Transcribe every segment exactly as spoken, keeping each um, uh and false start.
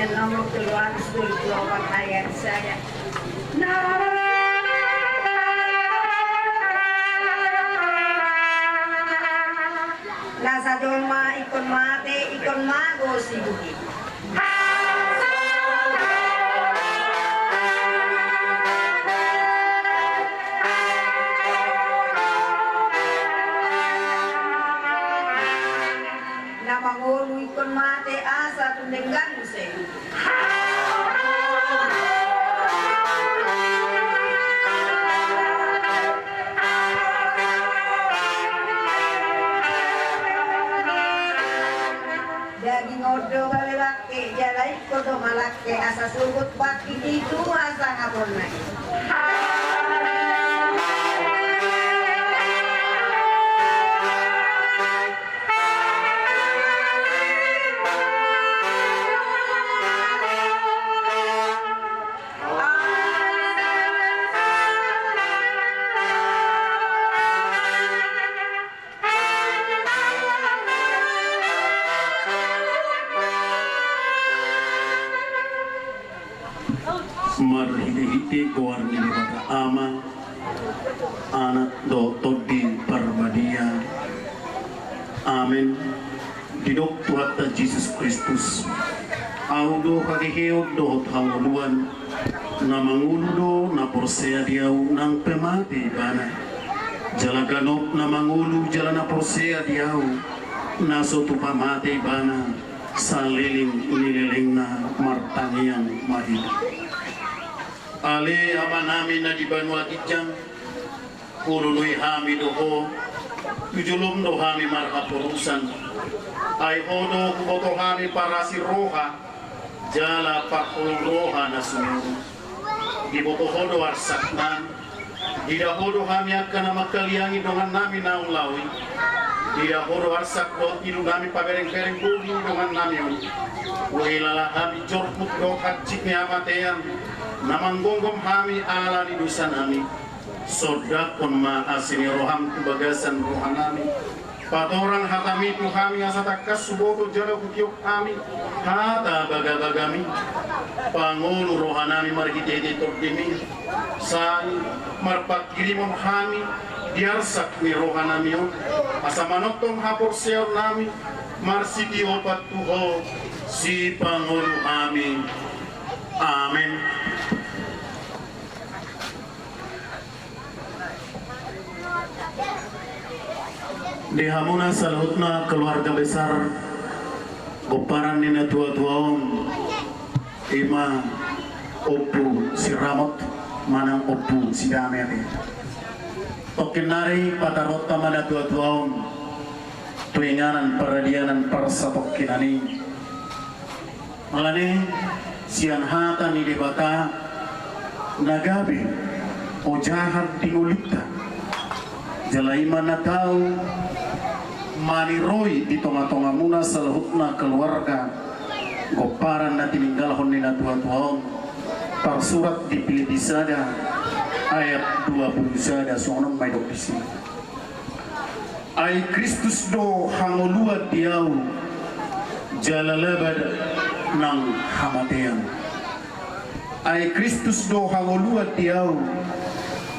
Nomor tolu ratus dua puluh delapan ayat sada. Na sajolma ingkon mate, ingkon mago sibuhi. Na mangolu ingkon mate asa tu denggan muse. Daging on do gabe bangke, jala ingkon do malangke asa sogot bangkit i tu hasangaponna i. Marhitehite goar ni Debata Ama, Anak dohot Tondi Parbadia. Amen. Didok Tuhanta Jesus Kristus, Ahu do haheheon dohot hangoluan. Na mangolu do na porsea di Ahu nang pe mate ibana. Jala ganup na mangolu jala na porsea di Ahu, na so tupa mate ibana, saleleng ni lelengna martangiang ma hita. Ale Amanami na di banua ginjang, hulului hami do Ho, tu jolom do hami marhaporusan. Ai Ho do huboto hami parasi roha, jala parholong roha na sumurung. Diboto Ho do arsaknami. Dida Ho do hami angka na manghaliangi dongannami na ulaon i. Dida Ho do arsak dohot idunami paberengbereng bohi dongannami on. Huhilala hami jorput dohot hansit ni hamatean na manggomgom hami ala ni dosanami. Sondanghon ma asi ni roham tu bagasan rohanami. Patorang hatami tu hami asa tangkas huboto jala hutiop hami hata bagabagami. Pangolu rohanami marhitehite Tondimi. Sai marpanghirimon hami di arsak ni rohanami on, asa manongtong haporseaonnami marsitiopan tu Ho, Sipangolu hami. Amen. Di hamuna saluhutna keluarga besar pomparan ni natuatua on, ima Ompu Siramot manang Ompu Sidame ate. Tongkin nari pataronta ma natuatua on tu inganan paradianan parsatongkinan i. Alani sian hata ni Debata na gabe ojahan di ngolunta. Jala ima na tau maniroi di tongatongamuna saluhutna keluarga pomparan na tininggalhon ni natuatua on. Tarsurat di Pilipi sada ayat dua pulu sada, songon on ma didok disi. Ai Kristus do hangoluan di ahu, jala laba nang hamatean. Ai Kristus do hangoluan di ahu,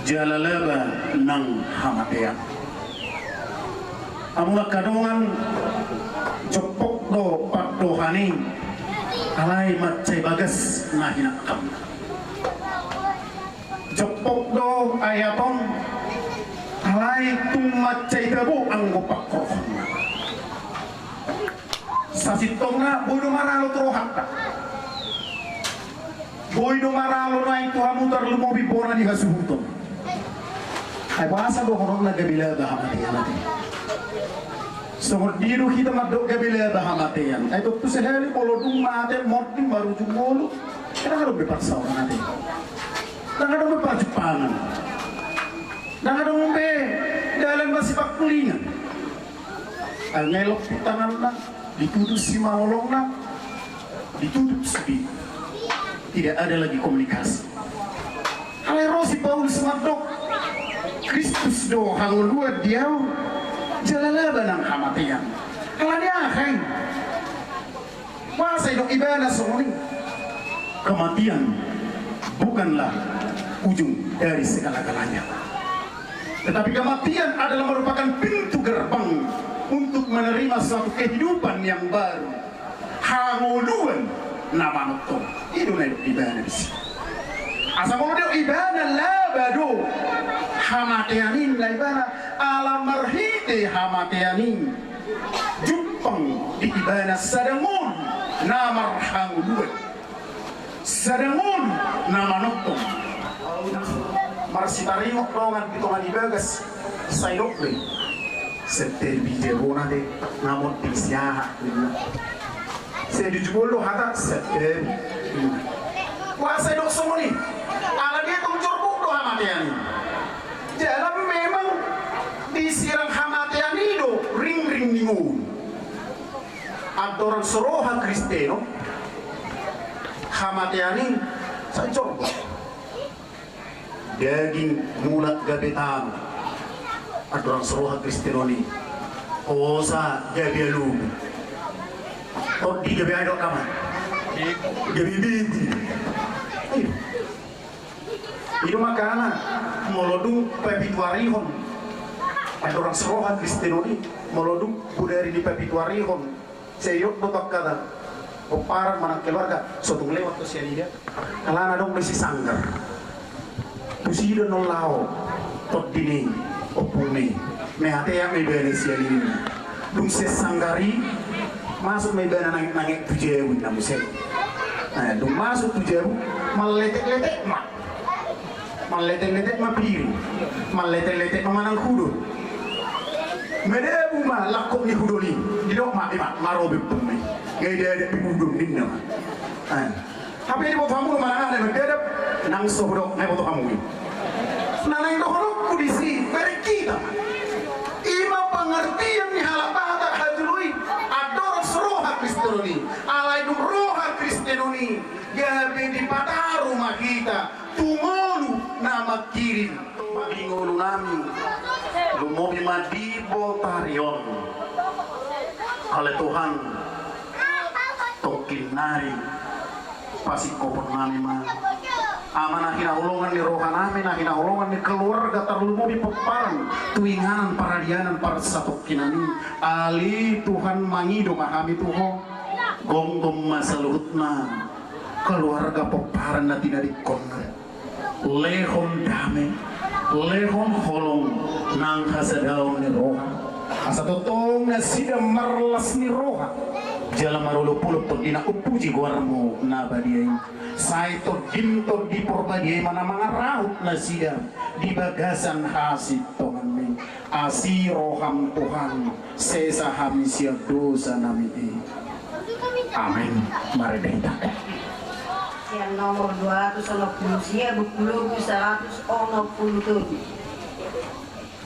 jala laba nang hamatean. Hamu angka dongan, jompok do pandohan i, alai mansai bagas na hinangkam. Jompok do ayat on, alai tung mansai tabo anggo pangkorhonna. Sasintongna boi do maralo tu rohanta. Boi do maralo nai tu hamu tarlumobi bona ni hasuhuton. Ai boasa dohononna gabe laba hamatean ate? Songon dia do hita mandok gabe laba hamatean? Ai tontu sahali molo dung mate monding marujung ngolu. Ndang adong be parsaoran ate. Ndang adong be parjumpangan. Ndang adong be dalan masipangkulingan. Ai ngelok di tanganna, ditutup simaolongna, ditutup sude. Tidak ada lagi komunikasi. Alai ro si Paulus mandok, Kristus do hangoluan di ahu, jala laba nang hamatean. Alani aha i? Boasa Didok ibana songon i, kematian bukanlah ujung dari segala-galanya. Tetapi kematian adalah merupakan pintu gerbang untuk menerima suatu kehidupan yang baru. Hangoluan na manongtong. I do na didok ibana disi. Asa molo didok ibana laba do hamatean i, na ibana ala marhite hamatean i jumpang di ibana sada ngolu na marhangoluan, sada ngolu na manongtong. Marsitaringot dongan di tonga ni bagas, sai didok be, "Sette bija bona te, ngamot di siaha." Sai dijubol do hata sette. Wa, sai didok songon i. Ala dia tong jorbuk do hamatean i. Jala memang disirang hamatean i do ringring ni ngolu. Andorang so roha Kristen on, hamatean i sai jorbuk. Daging mulak gabe tano. Andorang so roha Kristen on i, hosa gabe alogo. Tondi gabe aha didok, amang? Gabe begu. Ayo. I do makana molo dung papituarihon, andorang so roha Kristen on i, molo dung bodari ni papituarihon, sai didok do tu angka pomparan manang keluarga, so tung lewat do sian i da. Alana adong do isi sanggar. Tusi do na laho tondina i, ompungna i, meatea ma ibana sian i. Dung sian sanggar i, masuk ma ibana nangek-nangek tu jabu, ninna muse. Dung masuk tu jabu, malletek-letek ma. Malletek-letek ma piring, malletek-letek ma manang hudon. Madabu ma langkok ni hudon i, didok ma, "Ima, nga ro be ompungmi, nga i da adat ni hudon," ninna ma. Hape diboto hamu do manang aha na mandadap? Nang so hudok, nga diboto hamu i. Na naeng dohononku disi, bereng hita. Ima pengertian ni halak Batak hajulu i, andorang so roha Kristen on i, alai dung roha Kristen on i, gabe dipataru ma hita tu ngolu na mangkirim. Di ngolunami, lumobi ma di botari on. Ale Tuhan, tongkin nari pasingkophonnami ma Ama na hinaholongan ni rohanami, na hinaholongan ni keluarga, tarlumobi pomparan tu inganan paradianan parsatongkinami. Ale Tuhan, mangido ma hami tu Ho. Gomgom ma saluhutna keluarga pomparan na tinadingkon. Lehon dame, lehon holong nang hasadaon ni roha, asa tongtong nasida marlas ni roha jala marolopolop tondina umpuji goarmu na badia i. Sai tondim Tondi Porbadia i ma na mangarahut nasida di bagasan hasintonganmi. Asi roham Tuhan, sesa hami sian dosanami i. Amen. Marende hita. Sian nomor dua ratus onom pulu sia, buku logu saratus onom pulu tolu.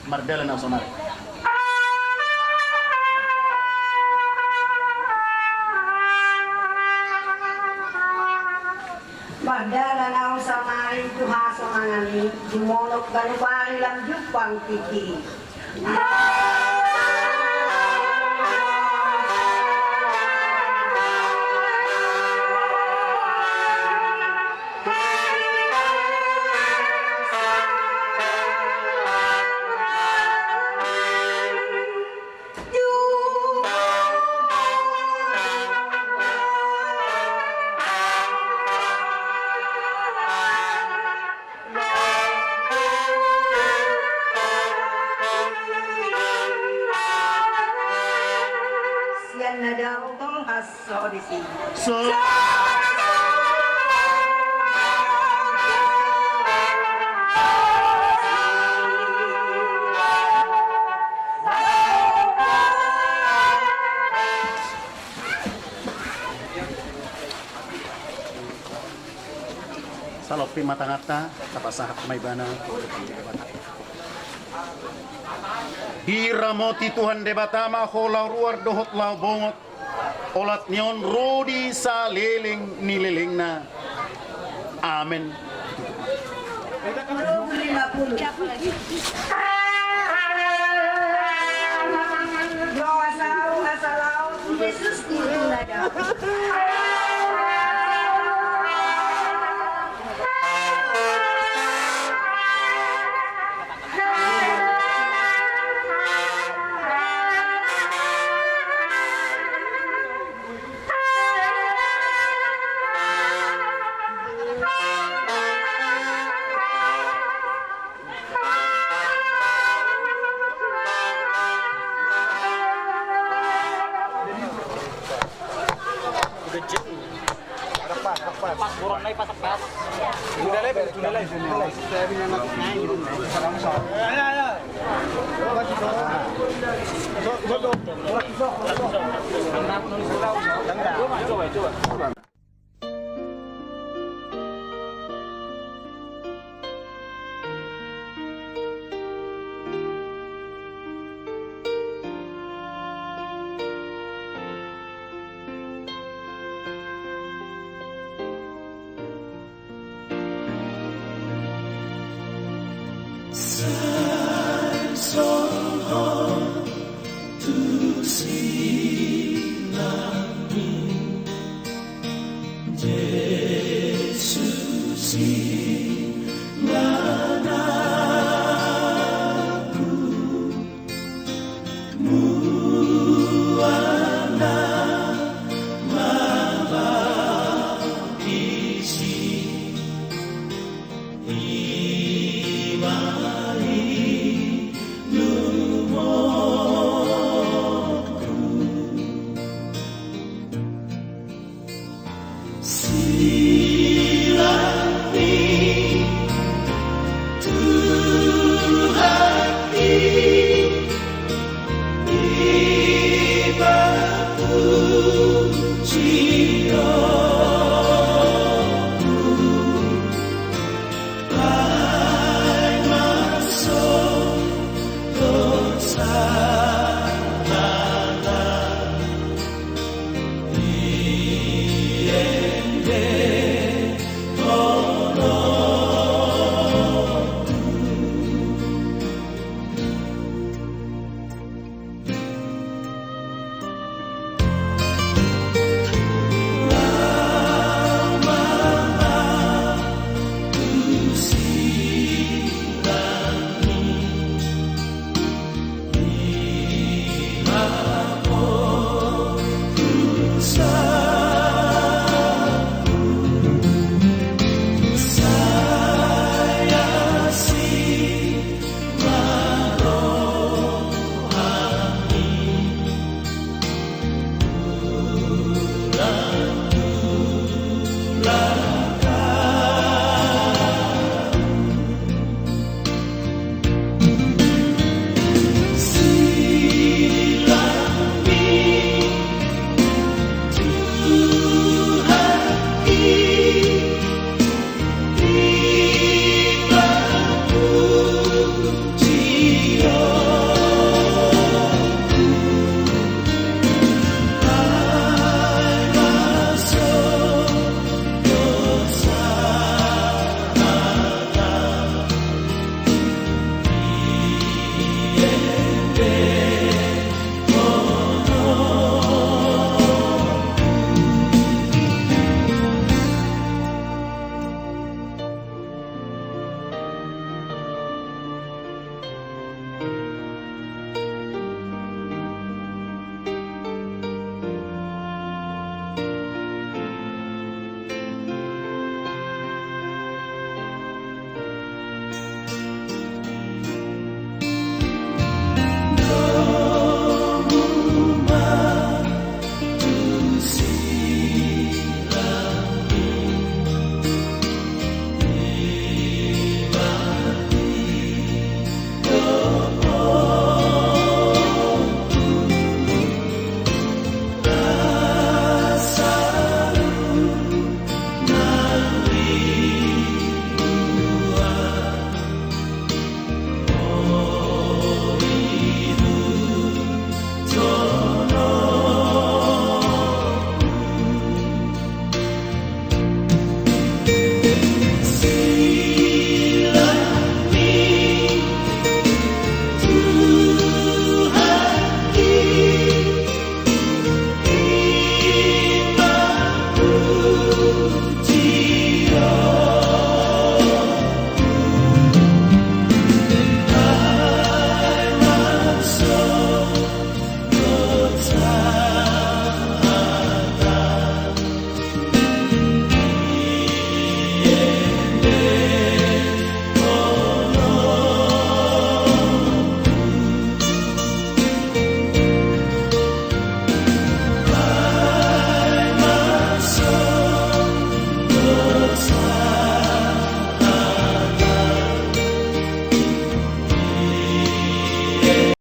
Mardalan au saonari. Mardalan au saonari tu hasonangan i, jumonok ganup ari lam jumpang tingki. Sian na dao tolhas so disi. So. Saloppi ma tanganta, tapasahat ma ibana. Diramoti Tuhan Debata ma ho laho ruar dohot laho bongot, olat ni on ro di saleleng ni lelengna. Amen. Loas au asa laos Jesus di tuna dao. Pas, pas, pas. Pas, borong nai, pas, pas. Coba, coba.